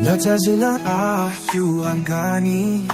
Nyota zinang'aa juu angani,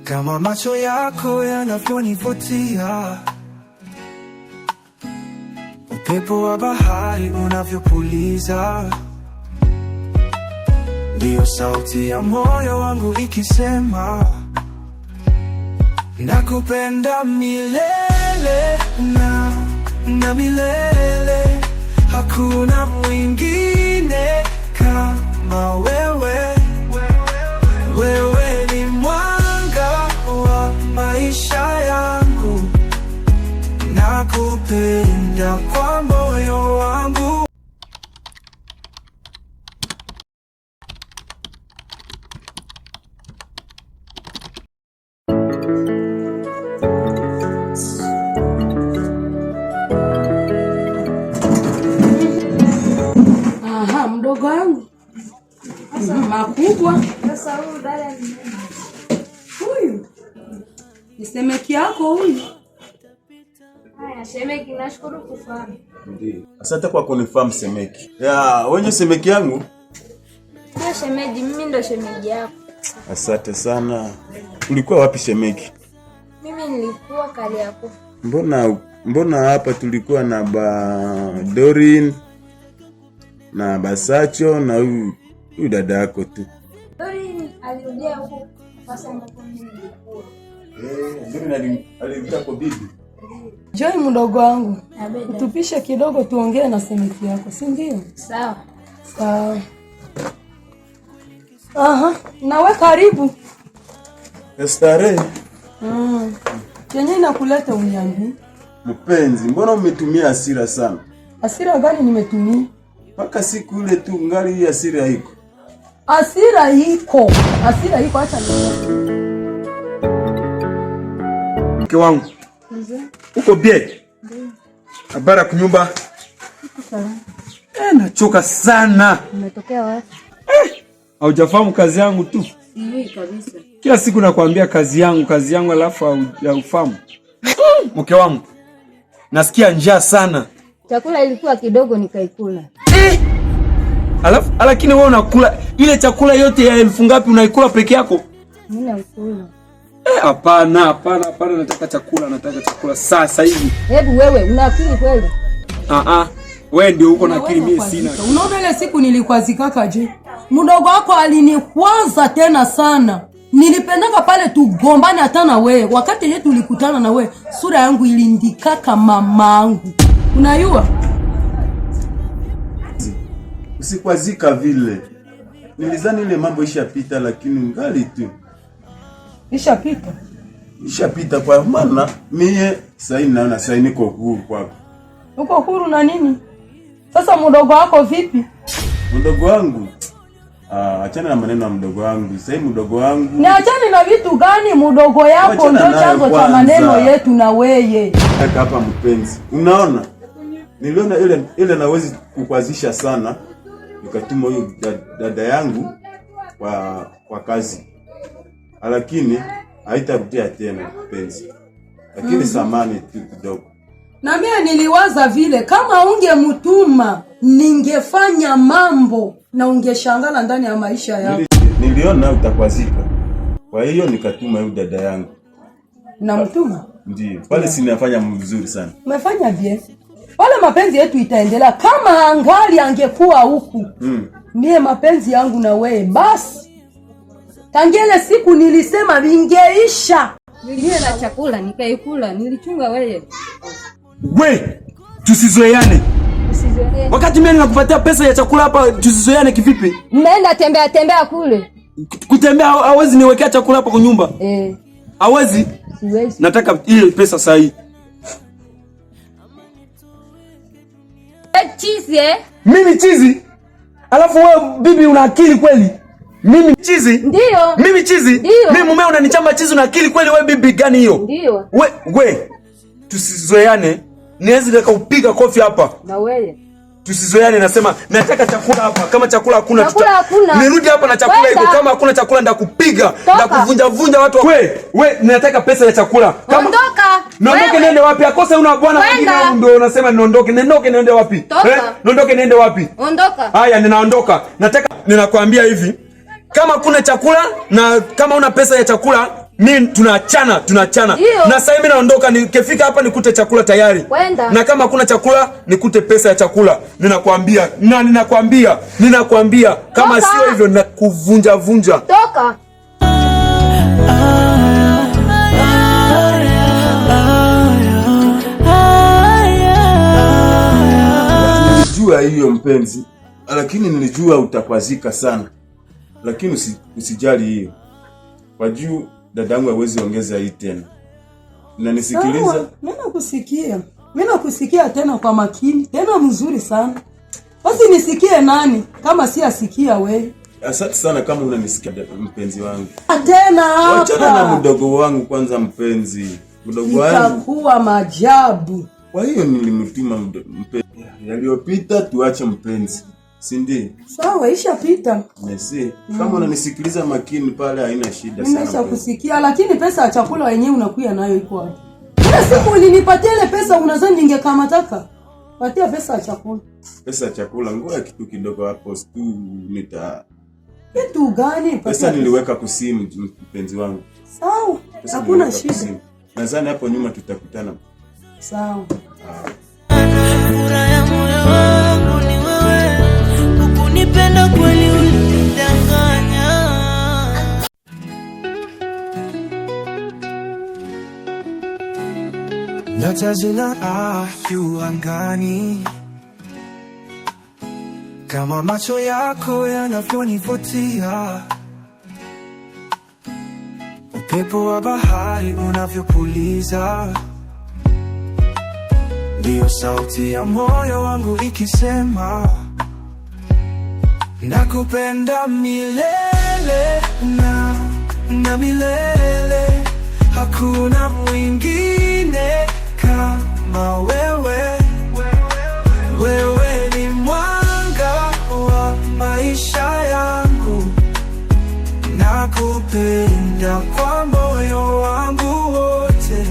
kama macho yako yanavyonivutia, upepo wa bahari unavyopuliza, ndiyo sauti ya moyo wangu ikisema, nakupenda milele na milele, hakuna mwingine kama wewe. Wewe ni mwanga wa maisha yangu, nakupenda kwa moyo wangu. Aha, mdogo wangu makubwa. Sasa huyu dada ni nani? Huyu ni semeki yako huyu. Haya, shemeki, nashukuru kufahamu. Ndiyo. Asante kwa kunifahamu semeki. Ya, wenye semeki yangu. Ndio shemeji, mimi ndo shemeji yako. Asante sana. Ulikuwa wapi semeki? Mimi nilikuwa Kariakoo. Mbona hapa tulikuwa na ba Dorin na Basacho na huyu dada yako tu. Dorin alirudia huko nafasi ambapo mimi nilikuwa. Eh, Dorin alirudia kwa bibi. Joy, mdogo wangu, Abeda. utupishe kidogo tuongee na semeki yako, si ndio? Sawa. Sawa. Aha, nawe karibu. Starehe. Chenye nakuleta uniambi. Mpenzi, mbona umetumia hasira sana? Hasira gani nimetumia? Mpaka siku ile tu ngali hii hasira haiko. Hasira iko. Hasira iko, acha ni. Mke wangu. Uko bie? Habari ya kunyumba? Nachoka sana. Umetokea wapi? Haujafahamu kazi yangu tu. Sijui kabisa. Kila siku nakwambia kazi yangu, kazi yangu alafu haufahamu. Mke wangu. Nasikia njaa sana. Chakula ilikuwa kidogo nikaikula. Alafu lakini wewe unakula ile chakula yote ya elfu ngapi unaikula peke yako? Mimi naikula. Hapana, hapana, hapana, nataka chakula, nataka chakula sasa hivi. Hebu wewe una akili kweli? Ah ah. Wewe ndio uko na akili, mimi sina. Unaona ile siku nilikwazikaka je? Mdogo wako alinikwaza tena sana. Nilipendaka pale tugombane hata na wewe. Wakati yetu tulikutana na wewe, sura yangu ilindikaka mamangu. Unayua? Usikwazika vile. Nilizani ile mambo ishapita lakini ngali tu. Ishapita. Ishapita kwa maana mie sasa naona sasa niko huru kwako. Uko huru na nini? Sasa mdogo wako vipi? Mdogo wangu. Ah, achana na maneno ya mdogo wangu. Sasa mdogo wangu. Ni achane na vitu gani? Mdogo yako Achana ndio nayo chanzo cha kwanza. maneno yetu na weye. Kaka hapa mpenzi. Unaona? Niliona ile nawezi kukwazisha sana. Nikatuma huyu dada yangu kwa kazi. Lakini haitarudia tena mpenzi. Lakini samani tu kidogo. Na mimi niliwaza vile kama ungemtuma ningefanya mambo na ungeshangala ndani ya maisha yako. Niliona utakwazika. Kwa hiyo nikatuma huyu dada yangu. Namtuma? Ndiyo. Pale sinafanya mzuri sana. Umefanya bien. Pale mapenzi yetu itaendelea kama angali angekuwa huku. Mie mapenzi yangu na wewe basi. Tangia ile siku nilisema vingeisha. Niliye na chakula nikaikula, nilichunga wewe. We, tusizoeane. Usizoee. Wakati mimi ninakupatia pesa ya chakula hapa, tusizoeane kivipi? Mmeenda tembea tembea kule. Kutembea hawezi niwekea chakula hapa kwa nyumba. Hawezi. Siwezi. Nataka ile pesa saa hii. Chizi eh? Mimi chizi? Alafu wewe bibi una akili kweli? Mimi chizi? Ndio. Mimi chizi? Ndio. Mimi mumeo unanichamba chizi, una akili kweli wewe bibi gani hiyo? Ndio. We, tusizoeane. Niwezi nikaupiga kofi hapa. Na wewe. Tusizoeane, nasema nataka chakula hapa. Kama chakula hakuna, Chakula hakuna. Nirudi hapa na chakula iko. Kwenda. Kama hakuna chakula ndakupiga, Toka. ndakuvunja vunja watu. We, nataka pesa ya chakula. Kama Ondoka. Niondoke Wewe. niende wapi? Akose una bwana Kwenda. mwingine au ndio unasema niondoke. Niondoke niende wapi? Toka. Niondoke niende wapi? Ondoka. Haya, ninaondoka. Nataka ninakwambia hivi. Kama kuna chakula na kama una pesa ya chakula, mi tunaachana, tunaachana. Ndio. Na sasa hivi naondoka, nikifika hapa nikute chakula tayari. Kwenda. Na kama hakuna chakula, nikute pesa ya chakula. Ninakwambia, na ninakwambia, ninakwambia kama Toka. sio hivyo nakuvunja vunja. Toka. Nilijua hiyo mpenzi, lakini nilijua utakwazika sana, lakini usijali hiyo, kwa juu dadangu hawezi ongeza hii tena. Unanisikiliza? Sawa, mimi nakusikia, mimi nakusikia tena kwa makini tena mzuri sana. Basi nisikie nani kama si asikia wewe Asante sana kama unanisikia mpenzi wangu. tena Wachana na hapa mdogo wangu kwanza, mpenzi. Mdogo wangu. itakuwa majabu. Kwa hiyo nilimtuma mpenzi. Yaliyopita tuache mpenzi, si ndio? Sawa, ishapita. Merci. Kama unanisikiliza makini pale haina shida sana. Nimesha Mpenzi. kusikia, lakini pesa ya chakula wenyewe unakuya nayo iko wapi? Ile siku ulinipatia ile pesa, unadhani ningekamataka? Patia pesa ya chakula. Pesa ya chakula ngoja kitu kidogo hapo tu nita Kitu gani? Patia pesa niliweka kusimu mpenzi wangu. Sawa, Pesa hakuna niliweka shida. kusimu. Nadhani hapo nyuma tutakutana. Sawa. Furaha ya moyo wangu ni wewe, hukunipenda kweli, ulinidanganya. Nyota zinang'aa juu angani kama macho yako yanavyonivutia, upepo wa bahari unavyopuliza, ndiyo sauti ya moyo wangu ikisema nakupenda milele na milele, hakuna mwingine kama wewe. Wewe ni mwanga wa maisha yangu, nakupenda kwa moyo wangu wote.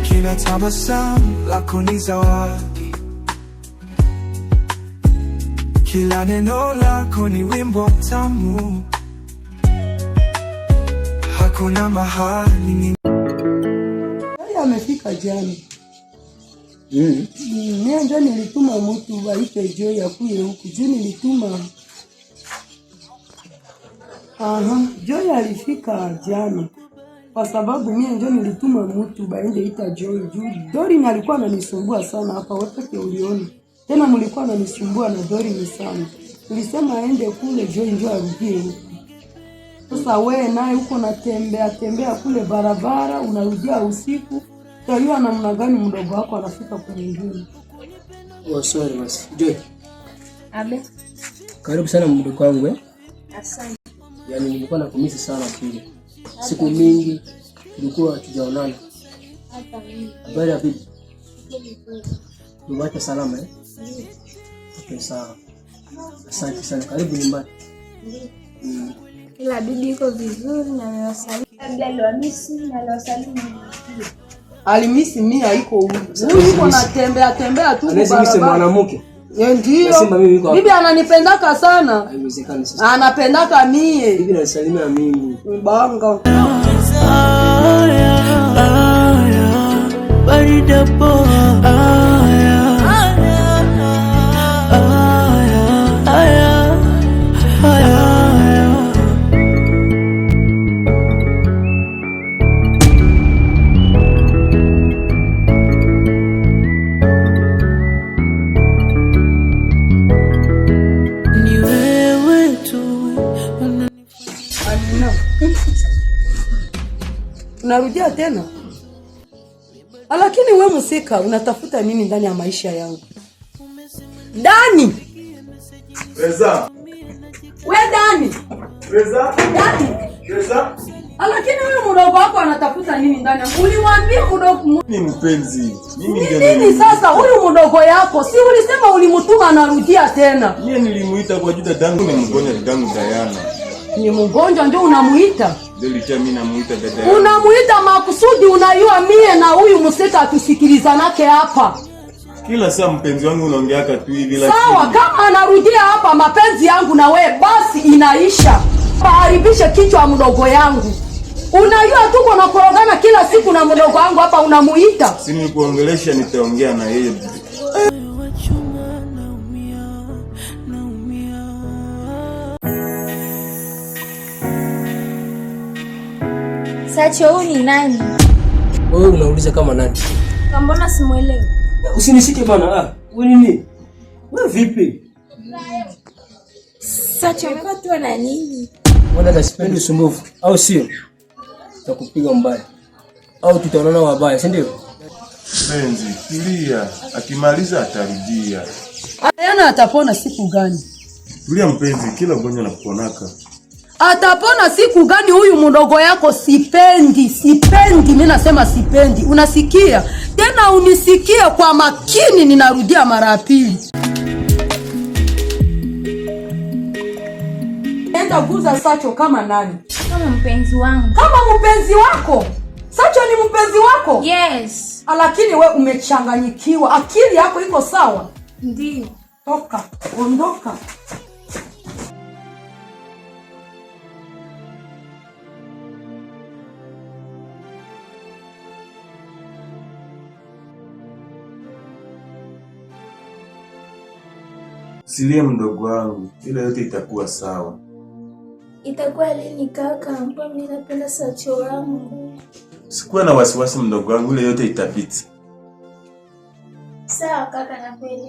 Kila tabasamu lako ni zawadi, kila neno lako ni wimbo tamu. Hakuna mahali ni Yeye amefika jana. Mimi ndio nilituma mtu waite Joy akuye huku. Juu nilituma. Aha, Joy alifika jana. Kwa sababu mimi ndio nilituma mtu baende ita Joy juu Dorin alikuwa ananisumbua sana hapa, wewe peke uliona. Tena mlikuwa ananisumbua na Dorin sana. Nilisema aende kule Joy ndio arudie huku. Sasa wewe naye huko natembea tembea kule barabara, unarudia usiku, utajua namna gani mdogo wako anafika kwenye nyumba. Oh, sorry basi. Joy, Abe. karibu sana mdogo wangu eh. Asante. Yaani nilikuwa nakumisi sana pia. Siku mingi tulikuwa hatujaonana. Hata mimi. Habari ya bibi? Umeacha salama eh? Okay, sawa. Asante sana. Karibu nyumbani. Ila bibi iko vizuri na amewasalimu. Kabla aliwamisi na aliwasalimu pia. Alimisi mimi haiko huyu. Huyu yuko natembea tembea tu Anaweza misi barabara. mwanamke. Eh, ndio. Nasema mimi niko hapa. Bibi ananipendaka sana. Haiwezekani sasa. Anapendaka mie. Bibi ananisalimia mimi. Mbanga. Barida poa. Ni wewe tu. Amina. Unarudia tena? Lakini we msika unatafuta nini ndani ya maisha yangu? Dani! Reza. We Dani! Reza. Dani! Reza. Lakini huyu mdogo wako anatafuta nini ndani? Ulimwambia mdogo Ni mpenzi. Mimi ndio nini sasa huyu mdogo yako? Si ulisema ulimtuma anarudia tena? Mimi nilimuita kwa juu dadangu ni mgonjwa, dadangu Diana. Ni mgonjwa ndio unamuita? Ndio licha mimi namuita dada yangu. Unamuita makusudi, unayua mie na huyu mseka tusikilizanake hapa. Kila saa mpenzi wangu unaongeaka tu hivi lakini. Sawa, kama anarudia hapa mapenzi yangu na we basi inaisha. Paharibishe kichwa mdogo yangu. Unajua tuko na korogana kila siku na mdogo wangu hapa unamuita. Si nilikuongelesha nitaongea na yeye. Sacho, huyu ni nani? Wewe unauliza kama nani? Mbona simuelewi? Usinishike bana. Ah, wewe nini? Wewe vipi? Sacho, amepatwa na nini? Wewe dada, sipendi usumbufu, au sio? Tutakupiga mbaya au tutaonana wabaya, si ndio? Mpenzi, tulia. Akimaliza atarudia. Ayana atapona siku gani? Tulia mpenzi, kila ugonjwa nakuponaka. Atapona siku gani huyu mdogo yako? Sipendi, sipendi, mimi nasema sipendi. Unasikia? Tena unisikie kwa makini, ninarudia mara ya pili. Enda guza Sacho kama nani? Kama mpenzi wangu. Kama mpenzi wako? Sacho ni mpenzi wako? Yes. Lakini we umechanganyikiwa, akili yako iko sawa? Ndio. Toka, ondoka. Usilie mdogo wangu, ila yote itakuwa sawa. Itakuwa lini kaka? Mbona mimi napenda Sacho wangu. Sikuwa na wasiwasi mdogo wangu, ile yote itapita. Sawa kaka, nakuelewa.